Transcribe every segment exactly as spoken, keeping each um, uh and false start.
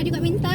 Juga minta.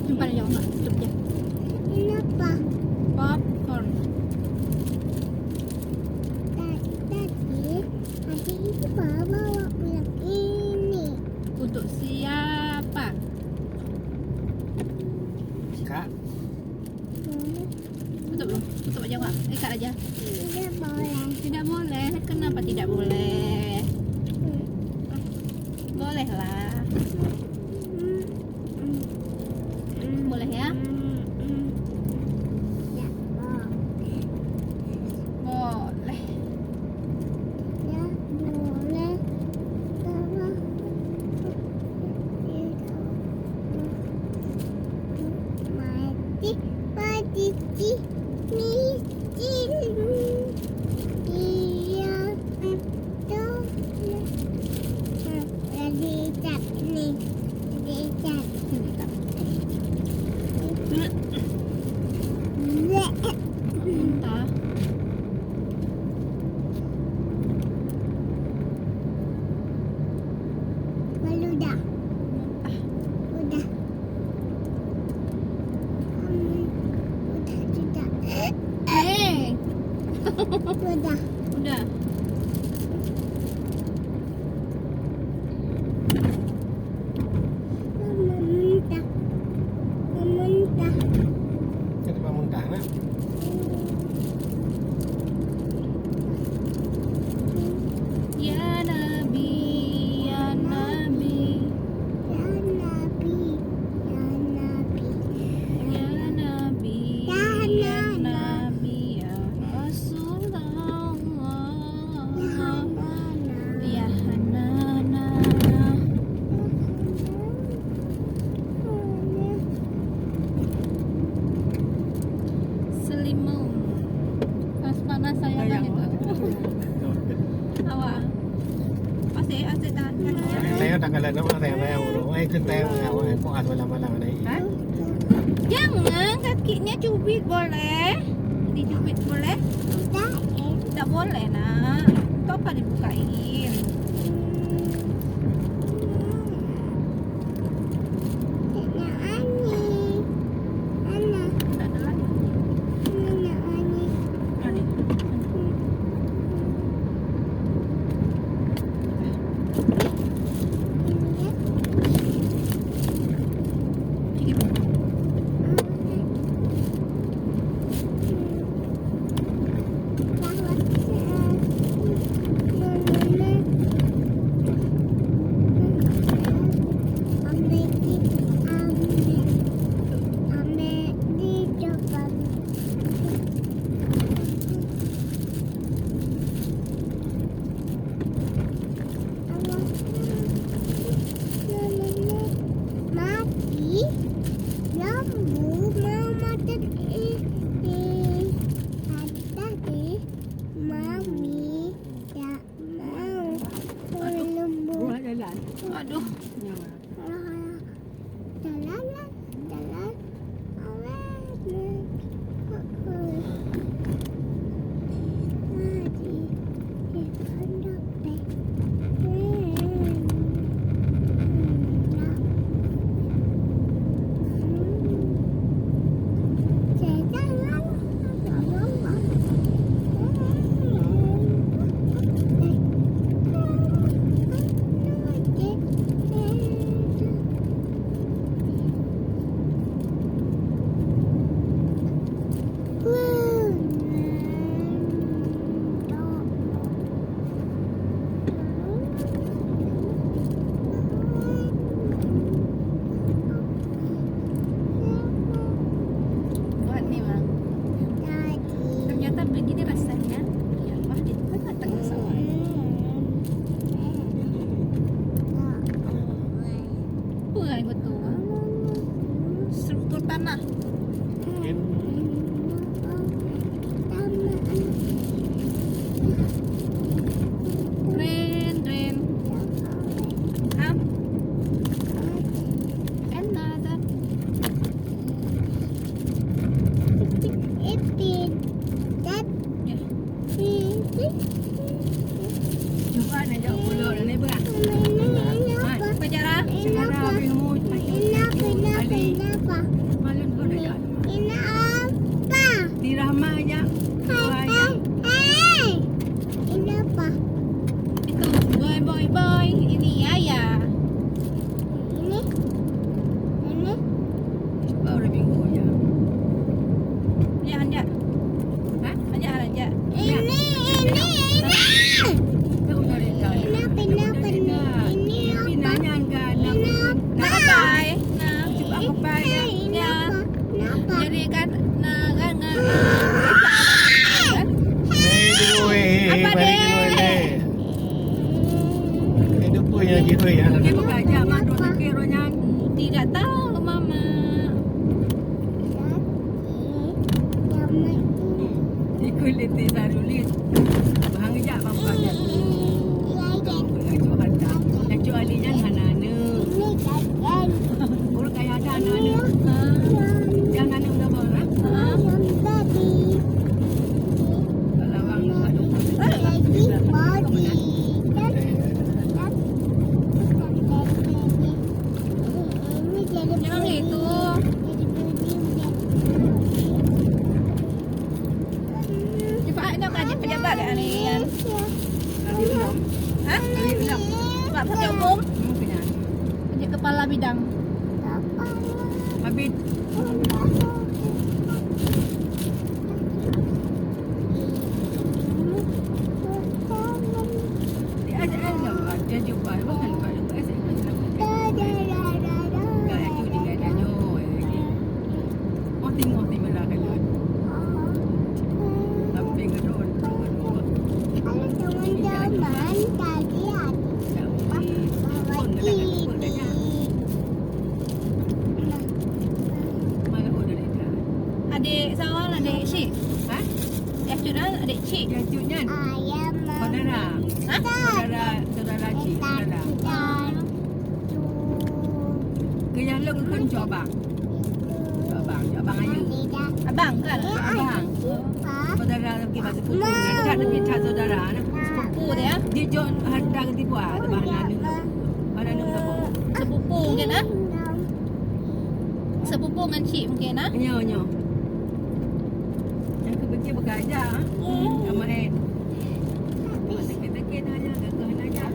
Simpan jauh, Mak. Tutup je. Ini apa? Popcorn. Tadi, tadi, tadi itu bawa pulang ini. Untuk siapa? Kak. Tutup dulu. Tutup aja, Kak. Ikat aja. Tidak boleh. Tidak boleh. Kenapa tidak boleh? Hmm. Bolehlah. Hmm. Hmm. Boleh ya? Hmm. Ya, boleh. Boleh. Ya, boleh. Kalau mati, mati, mati. Iya, betul. Nah, jadi ikat ni. Jadi ikat. Entah. Malu dah. Entah. Udah. Hmm, udah juga. Eh. Udah. Udah. Mama muntah. Mama muntah. Kenapa muntah, nak? Ya Nabi, ya Nabi. Ya Nabi, ya Nabi. Ya Nabi, ya Nabi, ya Rasulullah. Ya Nabi. Ya Hanana. Selimut. Panas-panas sayang itu. Awak. Asyik, asyik tahan. Saya tak kalah nama saya, saya urus. Eh, itu saya awak. Kok asal lama-lama ni? Ha? Jangan, kakinya cubit boleh. Dicubit boleh? Tak, eh. Tak boleh, nak. Itu apa dibukain? Hmm. Nak Ani. Ana. Tak ada lagi. Nak Ani. Ani. Hmm. Mati, lampu mau mati, eh, eh, ada deh, Mami tak mau lampu. Aduh. Alah, alah. Jalan lah, jalan. Buat ni, Bang. Ternyata begini rasanya. Ya, wah, di tengah-tengah sawah. Apa yang betul? Struktur tanah. Ren, ren. Am. Another. Ipin. Dad. Eh. Ipin. Cuba nak jawab pulak dan lebar. Ha, apa cara? Cara habis mu, Ali. Malu kau dah jawab. Di rahmah aja. Hai, hai, hai. Ini apa? Itu boy, boy, boy. Ini ayah. Ini. Ini. Baru minggu je. Ya, hanjak. Ha? Hanjak, hanjak. Ya. Ini, ini, ini. Tahu dari tadi. Ini apa? Ini apa? Ini apa? Ini apa? Ini apa? Nah, bye. Nah. Cuba aku bye ya. Ini apa? Kenapa? Jadi kan, nah, kan, kan, kan. Hei, dulu, hei, hei, apa balik deh? Dulu, hei. Hei, dulu, ya, gitu, ya. Dia bukan aja, Mak, duduk ke roh nyan. Tidak tahu, Mama. Ikut letih Saruli. Bahang jak, Bang, bukan jatuh. Laju hata. Laju Ali nyan hana aneuk. Urut kaya ada aneuk-aneuk. Ha? Yang aneuk berapa orang? Ha? Kalau orang Jangan gitu. Cepat nak kaji pejabat dah ni, Yan. Ha? Sebab kerja umum. Kerja kepala bidang. Habis. Adik Sawan, adik Cik. Ha? Yacut nyan adik Cik. Yacut nyan. Saudara. Ha? Saudara, saudara Cik, saudara. Ke yang lôn keu cuba abang. Cuba abang, cuba abang ayu. Abang kan? Abang. Saudara lagi masih pukul. Dekat demi cat saudara. Sepupu dia? Dia jok harta ke tipu ah, teman anu. Pada anu kamu. Sepupu mungkin ah? Sepupu ngan cik mungkin ah? Nyo, nyo. Yang kebetul bekerja ah. Sama eh. Sakit-sakit aja, gagah aja.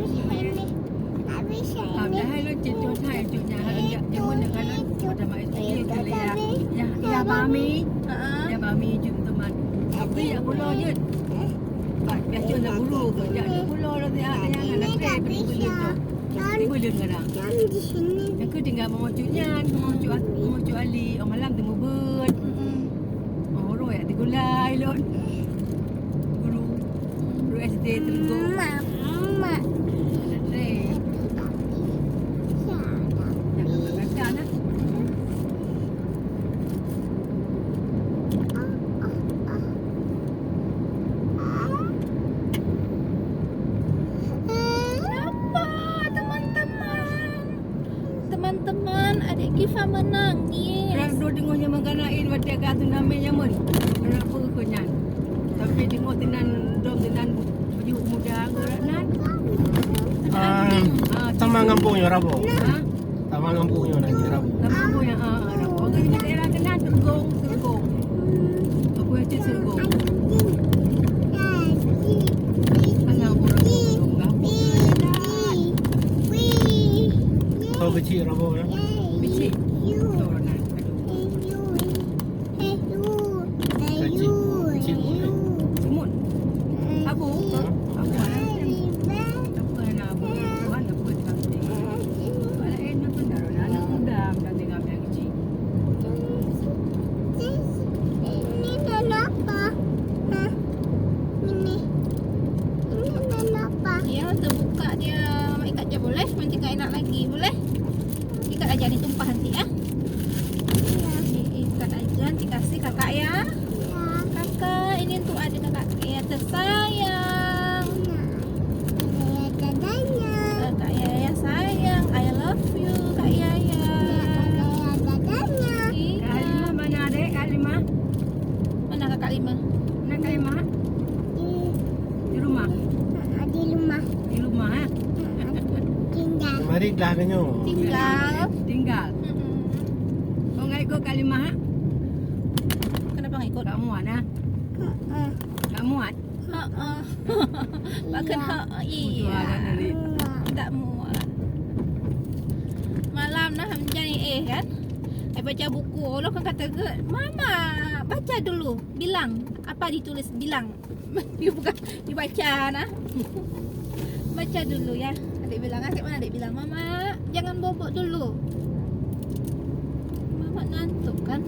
Padahai lôn cit cut hai cut nyan hai jak timun nyan kan lôn pada mai sukil kali ya. Ya, ya bami. Ha. Ya bami jum teman. Tapi ya pulo jut. Bak biasa nak guru ke jak di pulo lôn ya, ya nak lepai beli beli tu. Beli beli kadang. Yang ke tinggal mau cut nyan, mau cut mau cut ali, orang malam temu bet. Oh, orang ya digulai lôn. Guru. Guru S D Telenggong. Mak, mak. Ada tren. Jangan makan, ah. Apa, teman-teman? Teman-teman, adik Kifa menangis. Orang dua tengok nyaman kanak in, batik kat tu namanya nyaman. Orang apa ke nyan? Tapi tengok tenan, dom tenan, baju muda ke orang nan. Ah, ah, sama ngampung nyoe Rabu. Ha? Sama ngampung nyoe nanti Rabu. Sama ngampung nyoe, ah, ah, Rabu. Okey, di daerah tenan, Sergong, Sergong. Apa itu Sergong? Alah, orang Sergong, Rabu. Kau kecil Rabu ya? Kecil. Orang nan. Cik, cik. Semut. Abu. Ha? Abu. Apa nama abu? Tuhan apa tentang cik? Kalau eh, nak pun dah anak muda, dah tengah biar kecil. Ini kenapa? Hah? Ini. Ini kenapa? Ya, terbuka dia. Mak ikat je boleh? Nanti kau enak lagi, boleh? Ikat aja ni tumpah nanti, eh. Iya. Ikat aja, nanti kasih kakak ya. Iya. Kakak, ini untuk adik kakak ya tersayang. Iya. Iya, dadanya. Kakak ya, ya sayang, I love you, Kak Yaya. Iya, kakak ya, dadanya. Iya. Kak Halimah mana, Dek? Kak Halimah? Mana Kak Halimah? Mana Kak Halimah? Di, di rumah. Tinggal nyoe. Tinggal. Tinggal. Mm-mm. Kau nggak ikut Kalimah? Kenapa nggak ikut? Tak muat, nah. Tak muat. Ha ah. Bahkan ha ah, Mutual kan iya. Nelik. Tak muat. Malam nah menjadi eh kan. Saya baca buku. Lo kan kata ke, "Mama, baca dulu. Bilang apa ditulis, bilang." Dia bukan dibaca nah. Baca dulu ya. Adik bilang, adik mana adik bilang, "Mama, jangan bobok dulu." Mama ngantuk kan?